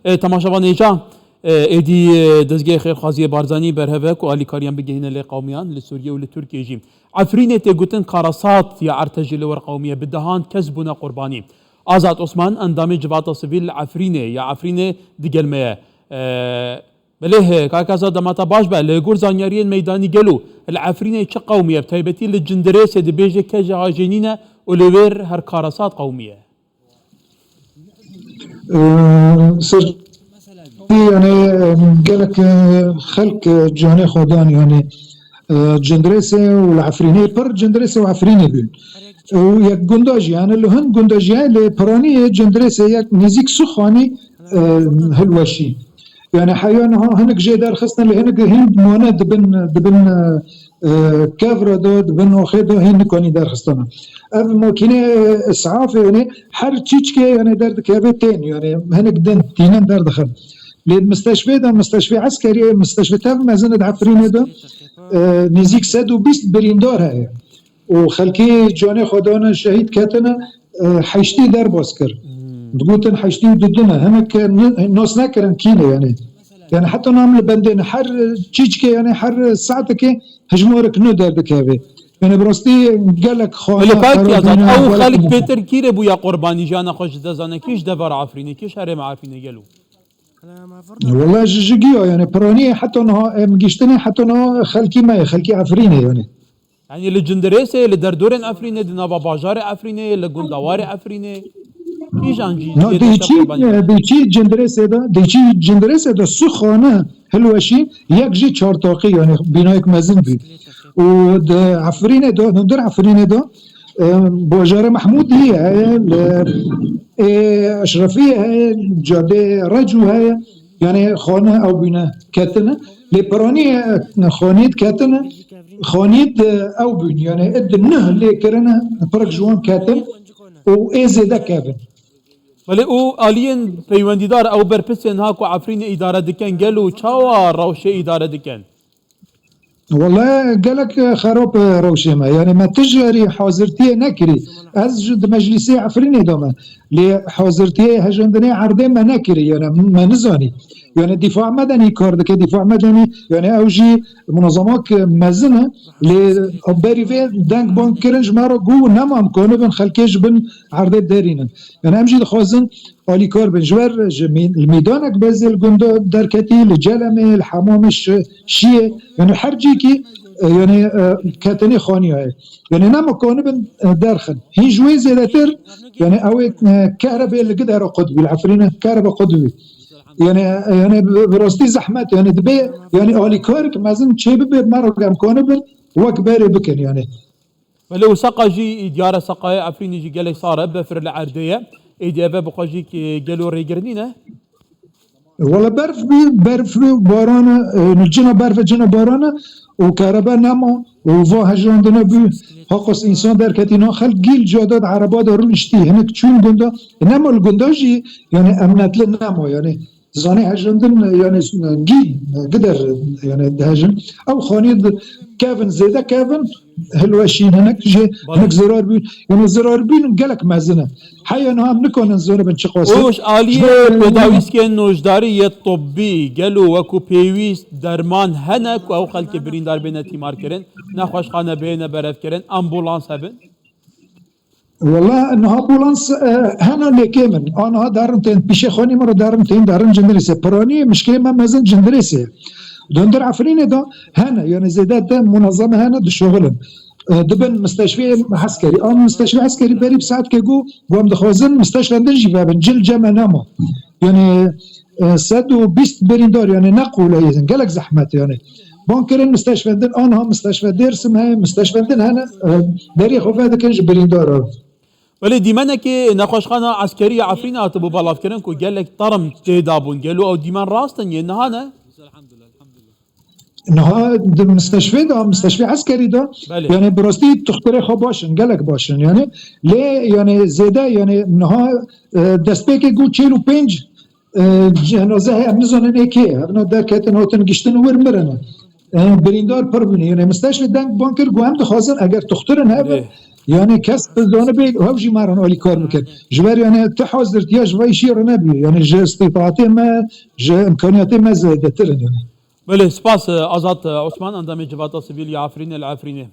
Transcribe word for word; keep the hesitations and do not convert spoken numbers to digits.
E, temaşevan hêja, e, êdî, e, dezgehê xêrxwaziyê Barzanî berhev e ku alîkariyan bigihîne lê qewmiyan li Sûriye û li Tirkiye jî. Efrînê tê gotin karasat ya ertejî li wer qewmiye, bi dehan kes bûne qurbanî. Azad Osman, endamê Civata Sivîl li Efrînê ya Efrînê digel me ye. E, belê, he, kaka Azad, dema te baş be, li gor zanyariyên meydanî gelo li Efrînê çi qewmiye, bi taybetî li Cindirêsê dibêje kejê hajê nîne û li wêr her karasat qewmiye? Ee, ser-, yani, e, gelek, e, xelk, e, canê xwe dan, yani, e, Cindirêsê û li Efrînê, pir Cindirêsê û Efrînê bûn. Û yek gunda jî, yani, li hin gunda jî, li piraniyê Cindirêsê yek nêzîk sixanî, e, hilweşî. Yani, heya niha hinek jê derxistin, li hinek hin mane dibin, dibin, e, e, kevra de, di bin oxê de hîn nikanî derxistana. Ev makîne, e, îsafê, yani her çîçkê, yani derdikeve tên, yani hinek din tînin derdixin. Lê di misteşfê de, misteşfê eskerî, misteşfê tev mezin di Efrînê de, e, nêzîk sed û bîst birîndar heye. Û xelkê canê xwe dane, şehîd ketine, e, heştî derbas kir. Digotin heştî û dudine. Hinek, e, ni-, nas nekirin kî ne, yani. Yani heta nam li bendê ne. Her çîçkê, yani her saetekê hejmarek nû derdikeve. Yani bi rastî gelek xwe Wele kayek yazan, ew xelk pêtir kî re bûya qurbanî, jiyana xwe ji dest dane, kî ji devera Efrînê, kî ji herêma Efrînê gelo? Wele ji, ji giya, yani piraniyê heta niha em giştinê, heta niha xelkî me ye, xelkî Efrînê yani. Yani li Cindirêsê, li derdorên Efrînê, di nava bajarê Efrînê, li gundawarê Efrînê, kîjan cî No, cihê dê te çî, qurbanî e, dê çî Cindirêsê de, dê çî Cindirêsê de su xane hilweşî, yek jî çar taqî, yani bînayek mezin bû. Û di Efrînê de, hundir Efrînê de, e, bajarê Mehmûdî heye, li, ê, Eşrefî heye, cadê Recû heye. Yani xane ew bûne ketine. Lê piranî, e, xanî ketine. Xanî di ew bûn. Yani id neh lê kirine, pirek ji wan ketin û ê zêde kevin. Belê û aliyên peywendîdar ew berpirsên ha ku Efrînê îdare dikin, gelo çawa rewşê îdare dikin? Wele gelek xerab, e, rewşê me. Yani me tu jarî hazirtiyê nekirî. Ez ji di meclîsê Efrînê de me. Lê hazirtiyê hejandinê erdê me nekirî. Yani me nizanî. Yani dîfa me denî kar dike, dîfa me denî. Yani ew jî munazamak mezin e. Lê berî vê deng bang kirin ji me re got, nema em kanibin xelkê ji bin erdê derînin. Yani em jî dixwazin alîkar bin. Ji ber ji mî-, li mîdanek bezê li gunda derketî, li Celemê, li Hemamê, şi-, Şiyê, yani her cîkî, e, yani, e, ketenê xaniya ye. Yani nema kanibin, e, derxin. Hîn ji wê zêdetir, yani ew ê, e, kehrebê li gidera qut bû, li Efrîne kehreba qut bû. Yani, e, yani bi, bi rastî zehmet, yani dibe, yani alîkarek mezin çê bibe, me re em kanibin, wek berê bikin yani. Belê û seqa jî diyar e, seqayê Efrînê jî gelek sar e, befir li erdê ye. Êdî eve bi xwe jî ki gelo rêgir nîne? Wele berf bû, berf bû, baran e, e, cina berf e, cina baran e û kerebe nema û va hejandine bû. Haqas însan derketî na xelk gîl cade di ereba de rûniştî. Hinek çûn gunda, nema li gunda jî, yani emnetli nema, yani. Zanê hejandin, yani, gî, gider, yani, dihejin. Ew xanî di-, kevin, zêde kevin, hilweşîn hinek jê, Belê. Hinek zirar bûn. Yani, zirar bûn gelek mezin e. Heya niha em nikanin zor bin çiqas e. Û ji aliyê Ji bo- pêdawîstiyên nojdarî yê tibbî, gelo wekû pêwîst derman hene ku ew xelkê birîndar bêne tîmarkirin, nexweşxane bêne berevkirin, ambulans hebin? Wala niha ambulans, e, hene lê kêm in. A niha derin tên pîşê xanî min re derin tên derin Cindirêsê. Piranî mişkilê me mezin Cindirêsê. Döndür Efrînê de hene, yani zêde de munezeme hene dişoxilin. E, dibin misteşfê eskerî. Am misteşfê eskerî berî bi saetkê got, got em dixwazin misteşfên din jî vebin. Cil cem e nema. Yani, e, sed û bîst birîndar, yani ne qûleyî, gelek zehmet yani. Ban kirin misteşfên din, anha misteşfe Dêrsim heye, misteşfên din hene, e, derê xwe vedikin ji birîndar re. Belê dîmenekê nexweşxana eskerî ya Efrînê hatibû belavkirin ku gelek term tê dabûn. Gelo ew dîmen rast in yê niha ne? Niha di misteşfê de, misteşfê eskerî de, Belê. Yani bi rastî tuxtirê xwe baş in, gelek baş in yani. Lê yani zêde yani niha, e, destpêkê got çêl û pênc, e, cenaze heye, em nizanin ê kê ye. Evna derketin, hatin giştin wir mirine. E, birîndar pir bûne. Yani misteşfê deng ban kir, got em dixwazin eger tuxtirin hebin, Belê. Yani kes dizanibê hev jî me re alîkar bikin. Ji ber yani tu hazir tiya ji vê îşê re nebî. Yani ji îstîtaatê me, ji îmkaniyatê me zêdetir in yani. Belê, spas, e, Azad, e, Osman, endamê Civata Sivîl ya Efrînê li Efrînê.